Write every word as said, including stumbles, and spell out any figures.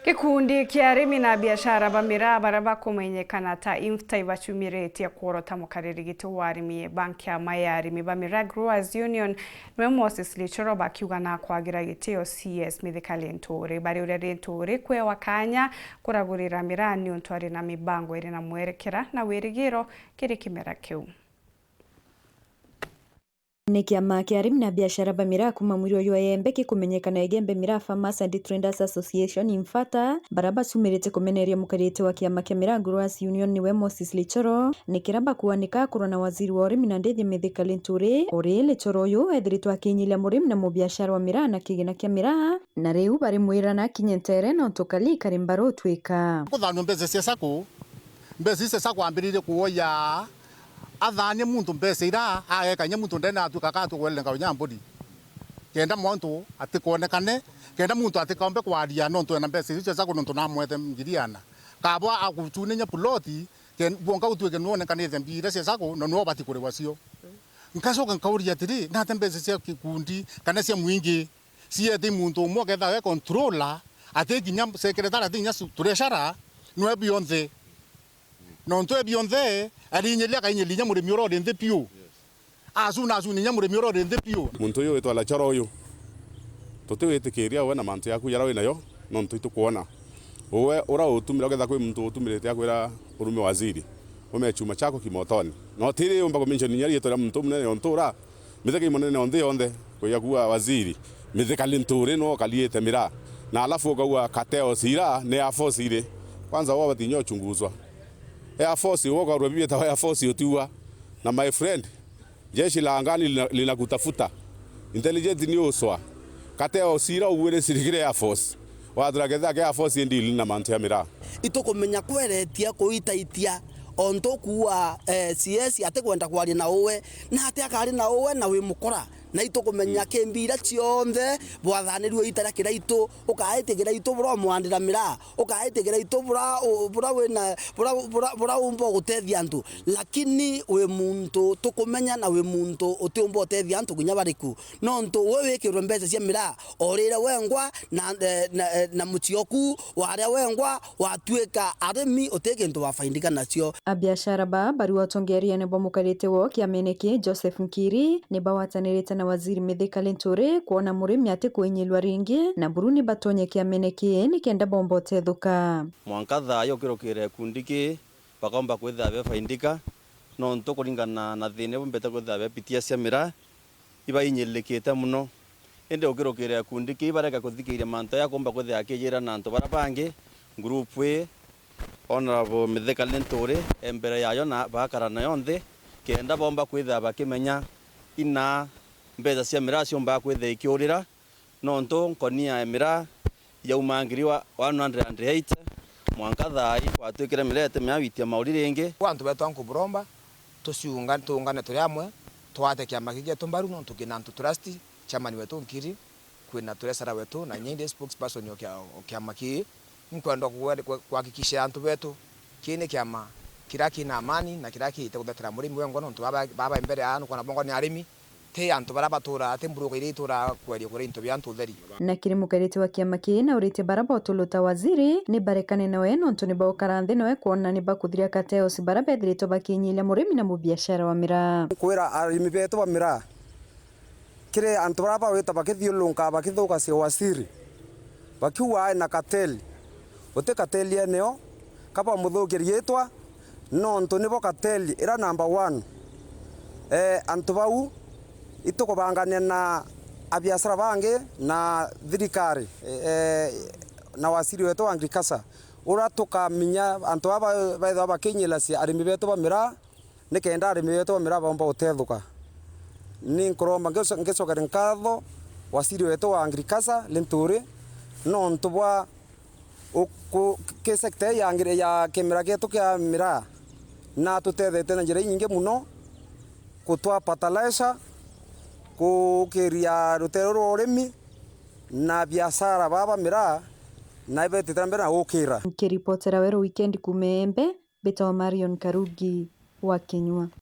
Gikundi kia arimi na biashara ba miraa baria bakumenyekana ta INFTA ibacumiritie kworota mukariri giti wa arimi ba nkiama ya arimi ba Miraa Growers Union niwe Moses Lichoro bakiuga na kwagira gitio C S Mithika Linturi. Bariuria Linturi kwewa kanya kuragurira miraa niuntu ari na mibango iri na mwerekera na wirigiro kiri kimera kiu. Ni kiama kia arimi na biashara ba miraa kuuma mwiri uyu wa Igembe gikumenyekana Igembe Miraa Farmers and Traders Association, INFTA, baria bacumirite kumeneria mukarite wa kiama kia Miraa Growers Union niwe Moses Lichoro, ni kiria bakuanika akorwa na waziri wa urimi na ndithia Mithika Linturi. Uri Lichoro uyu ethiritwe akinyilia murimi na mubiashara wa miraa na kigina kia miraa, na riu barimwira na akinye ntere nontu kali ikari mbaru utwika. Kuthanua mbeca cia sacco, mbeca ici cia sacco ambiririe kuoya athanie muntu mbeca ira, ageka inya muntu ndene atuika akatugwelele ngaro nya mburi, kenda muntu atikonekane, kenda muntu atikaumbe kwaria nontu ena mbeca icio cia sacco nontu namwete ngiri ana. Kaba agucuninya ploti, ken-, bwonka utuike nwonekanite mbia iria cia sacco, na nwo ubati kuriwa cio. Nkacoka nkauria atiri, nate mbeca cia gikundi kana cia mwingi ciete muntu umwe ukethira we controller, ati kinya secretary, ati kinya su-, treasurer, nwe bionthe. Nontu e bionthe, ariinyiria, akainyiriria murimi uria uri nthi piu. Acuna, acuninya murimi uria uri nthi piu. Muntu uyu witwa Lachoro uyu, tutiwitikiria we na mantu yaku jaria wi nayo, nontu itukwona. Uwe uria utumire, ukethira kwi muntu utumirite akwira urume waziri, ume chuma chako kimotoni. Na utiri umba kumention inya riitwa ria muntu umunene nontu ura Mithika i munene o nthi yonthe, kuja kuuga waziri, Mithika Linturi nwe ukariite miraa. Na alafu ukauga cartels ira ni Air Force iri. Kwanza wao batinya uchunguzwa. Air Force, uwe ukarua bibi bietawa Air Force utiua. Na my friend, jeshi la angani lina-, linakutafuta. Intelligence ni uswa. Cartels ira uguire cirikire Air Force. Wathura kethira ke Air Force indili na mantu ya miraa. Itukumenya kweretia kuitaitia ontu kuua, eh, C S atikwenda kwaria na uwe, na ati akari na uwe na wi mukora. Na itukumenya kimbi ira cionthe bwathanirue ita ria Kiraitu, ukaitikira itu bura umwandira miraa, ukaitikira itu bura u-, bura wina, bura, bura, bura umba gutethia antu. Lakini wi muntu tukumenya na wi muntu utiumba utethia antu kinya bariku. Nontu we wikirwe mbeca cia miraa, orire wengwa na, eh, na, eh, na mucii oku, waria wengwa, watuika arimi, uti kintu wafaindika nacio. Abiashara ba bari utongeriene bwa mukarite wo kiamene ki Joseph Nkiri ni bagwatanirite na waziri Mithika Linturi kwona murimi atikuinyilwa ringi, na buru ni batonye kiamene ki ni kenda bomba utethuka. Mwanka thaa ii ukirukire gikundi ki, bakomba kwithira befaindika, nontu kuringana na thina ibu mbete kwithira bepitia cia miraa, ibainyirilikite mono. Indi ukirukira gikundi kiu, ibareka kuthikiria mantu aya akumba kwithira akijira na antu baria bangi, ngurupu ii, Honourable Mithika Linturi e mbere yayo na bakara nayo nthi, kenda bomba kwithira bakimenya ina mbeca cia miraa ciumbaga kwithira ikiurira, nontu nkonia ya miraa yauma ngiri wa one hundred and eight, mwanka thaa ii gwatuikire miraa iti mea gwitia mauri ringi. Kwa antu betu a Nkuburomba, tuciunga-, tuungane turi amwe, twate kiama giki gietu mbaru, nontu kina antu trust, chairman wetu Nkiri, kwina treasurer wetu, na inya indi spokesperson o kia-, o kiama kii. Nkwenda kugwe-, kwe-, kuhakikishia antu betu, kii ni kiama kiria kina amani na kiria kiite guthetera murimi wengwa, nontu baba, baba mbere aa nukwona bongwa ni arimi. Ti antu baria baturaa, ti mburuka iria ituraa kweria kuria into bia antu utheri. Na kiri mukarite wa kiama kii, na urite baria botuluta waziri ni barekane nawe, nontu ni baukara nthi nawe kwona ni bakuthiria cartels baria bethiritwe bakinyilia murimi na mubiashara wa miraa. Kwira arimi betu ba miraa, kiri antu baria bawita bakithiurunka bakithukacia waziri, bakiuga ai na cartel. Uti cartel eneo, kabamuthukirie itwa, nontu nibo cartel ira number one. Eh, antu bau itukubangania na abiashara bangi na thirikari, eh, na waziri wetu wa agriculture, uria tukaminya antu aba baithagwa bakinyiracia arimi betu ba miraa, nikenda arimi betu ba miraa baumba gutethuka. Ni nkuromba ngico-, ngicokere nkatho waziri wetu wa agriculture, Linturi, nontu bwa u-, ku-, ki sector ya ngiri-, ya kimera gietu kia miraa, na atutethete na njira inyingi mono, gutwa fertilizer, kuukiria rutere rwa urimi, na biashara baba miraa, na ibetite na mbere na gukira. Nkiripotera Weru Weekend kuuma Embe, mbitawa Marion Karugi wa Kinyua.